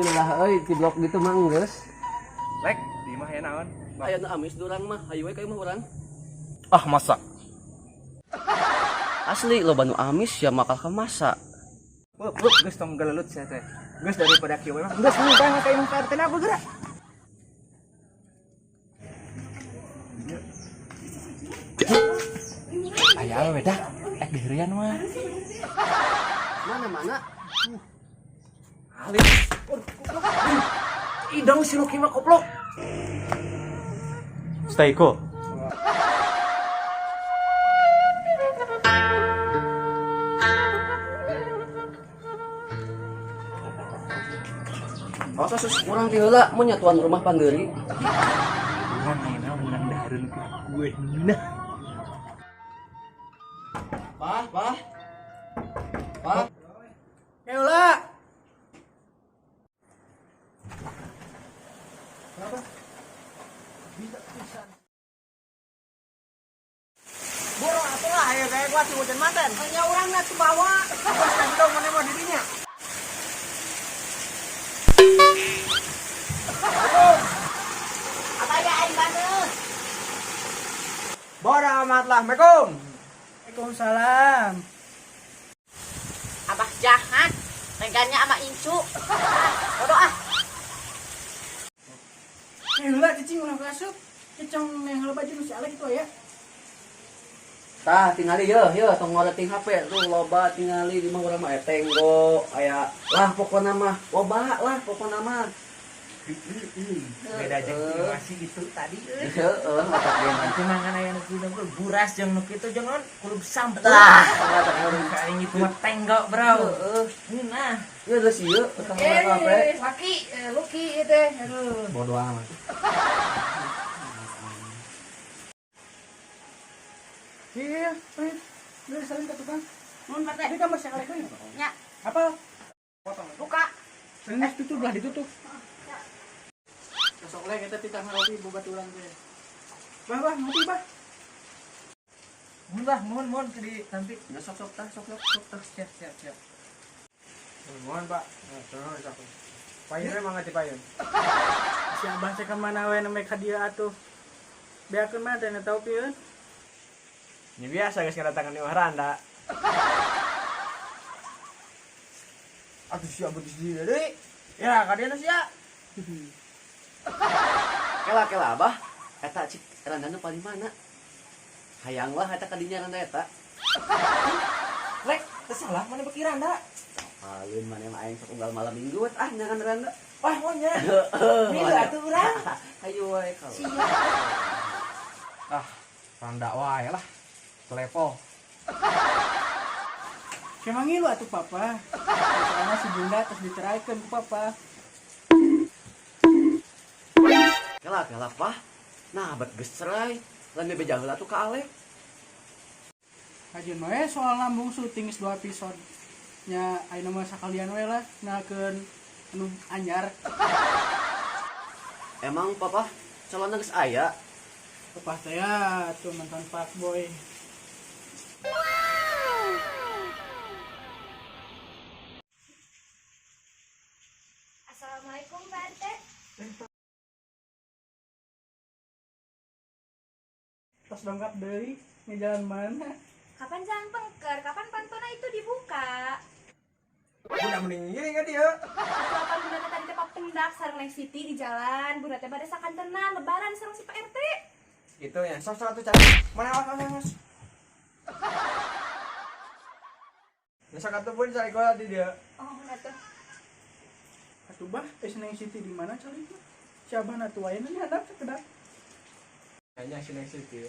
Alhamdulillah euy di blok gitu mah geus. Lek, di imah ya naon? Aya nu amis durang mah, hayu we ka imah urang. Ah, masa? Asli loba nu amis ya makal ka masa. Wup, wup, geus tong gelelut sia teh. Geus daripada kieu we mah. Geus mun bae ka imah ka RT na geura. Aya we dah, ek diherian mah. Mana mana? Alit. Idang si Lucky mah koplok. Stay cool. Masa sus urang ti heula mun nya tuan rumah pandeuri. Urang ayeuna menang dahareun ku gue. Nah. Pah, pah. Pah. Keula. Boro atuh lah ayo kayak gua hujan mantan. Hanya urang na bawa. Bos kan dong mana mau dirinya. Apa ya aing banget? Boro amat lah, Assalamualaikum. Waalaikumsalam. Abah jahat. Teganya sama incu. Bodoh ah. Heula cicing ulah kasuk. Cicong yang heula baju nu si Alek itu ya. Tah tingali yeuh yeuh tong ngoreting HP tuh loba tingali di mah urang mah tenggo aya lah pokona mah loba lah pokona mah. Beda jeung masih gitu tadi. Heeh, otak ge. Itu mangan aya nu kitu buras jeung nu kitu jeung naon kulub sampah. Tah, Aing itu mah tenggo, bro. heeh. Nah, Ieu geus ieu tong ngoret HP. Laki, Lucky itu. Aduh. bodoh amat. Iya, iya. Udah salim ke tukang. Mun Pak teh. Ini kamar si Alek we. Nya, Apa? buka. Ini tutup lah ditutup. Besok lagi kita titah ngopi boga urang teh. Bah, bah, ngopi bah. Mun bah, mun mun ke di tampi. Ya sok sok tah sok sok sok tah. Siap, siap, siap. Mohon Pak. Nah, tolong aku. Payunnya mangga di payun. Si Abah teh ka mana we nembe ka dieu atuh. Beakeun mah teh tau pieun. Ini biasa guys kedatangan di Randa. Atuh siap betul sendiri. Ya, kadieu sia. Kela kela abah eta cik randa nu paling mana? Hayang lah eta kadinya randa eta. Lek, teu salah mana beki randa. Alun mana mah aing sok unggal malam minggu ah nyangan randa. Wah, monya. Heeh. Milu atuh urang. Hayu wae kalau. Ah, randa wae lah. Telepo. Emang ngilu atuh papa. Soalnya si bunda terus diceraikeun ku papa. Kela kela pah. Nah, bet geus cerai. Lain bebeja heula tuh ka Alek. Kajian we soal lambung syuting geus 2 episode. Nya ayeuna mah sakalian we lah nakeun anu anyar. Emang papa calonna geus aya? Papa teh ya tuh mantan fuckboy. Assalamualaikum Pak RT. Terus dongkap deui nya jalan mana? Kapan jalan pengker? Kapan pantona itu dibuka? Bunda mending gini ka dia. Atuh apa bunda teh tadi teh papendak sareng Neng Siti di jalan. Bunda teh bade sakantenan lebaran sareng si Pak RT. Gitu ya. Sok sok atuh cari. Mana awas awas awas. Ya sok atuh pun cari gua di dia. Oh, atuh. Atuh bah, si Neng Siti di mana cari itu? Si Abah na tuh aya hadap sakedap. Kayaknya si Neng Siti.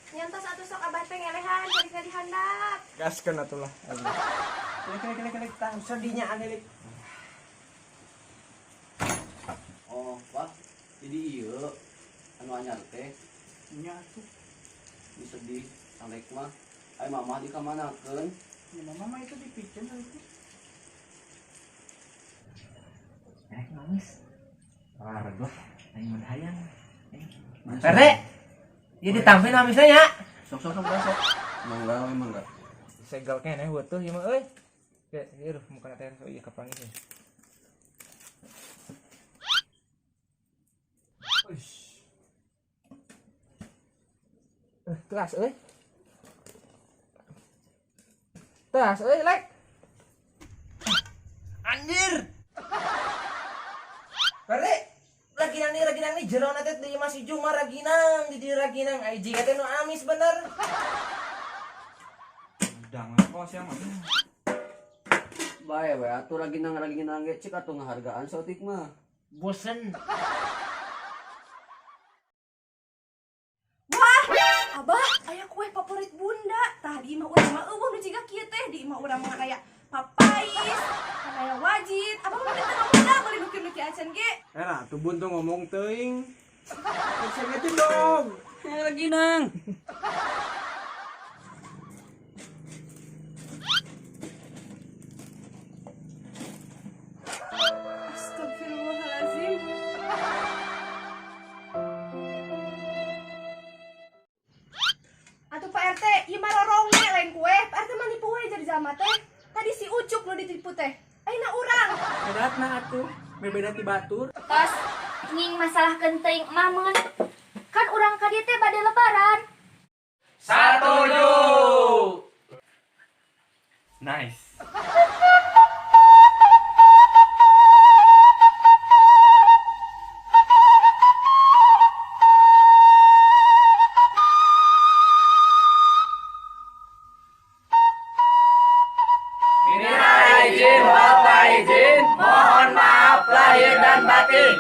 Nyantos atuh sok abah teh ngelehan cari di handap. Gaskeun atuh lah. Lek lek lek lek tang sedinya aneh lek. Oh, Pak. Jadi ieu anu anyar teh Nya atuh. di sedih Alek mah. Ai mamah di kamanakeun? Ya mama mah itu dipicen itu. Eh, nangis. Wareg lah, aing mah hayang. Pere. Ieu ditampil namisnya nya. Sok sok sok sok. Mangga we mangga. Segel keneh heutuh ieu mah euy. Ke, ieu mukana teh ieu kapanggih. Keras euy. Tas euy, lek. Anjir. Pare, raginang nih, raginang nih, jero teh di masih cuma raginang, di raginang, ai jiga teh nu amis bener. Udang kok sia mah. Bae we atuh raginang-raginang ge cik atuh ngahargaan saeutik mah. Bosen. Wah, Abah, aya kue favorit Bunda. Tah di imah urang mah euweuh nu jiga kieu teh, di imah urang mah aya papais, aya wajit. Abah mah teu muda beli nu kieu acan ge. Era tuh bun tuh ngomong teuing. Sengetin dong. Eh, raginang. Astagfirullahalazim. Atuh Pak RT, ieu mah roronge lain kue. Pak RT mah nipu we jadi jalma teh. Tadi si Ucup nu ditipu teh. Ayeuna urang. Edatna atuh, bebeda ti batur. Tos nging masalah kenteng mamen. Kan urang ka dieu teh bade lebaran. Satuju. Nice. Minal aidin wal faizin, mohon maaf lahir dan batin.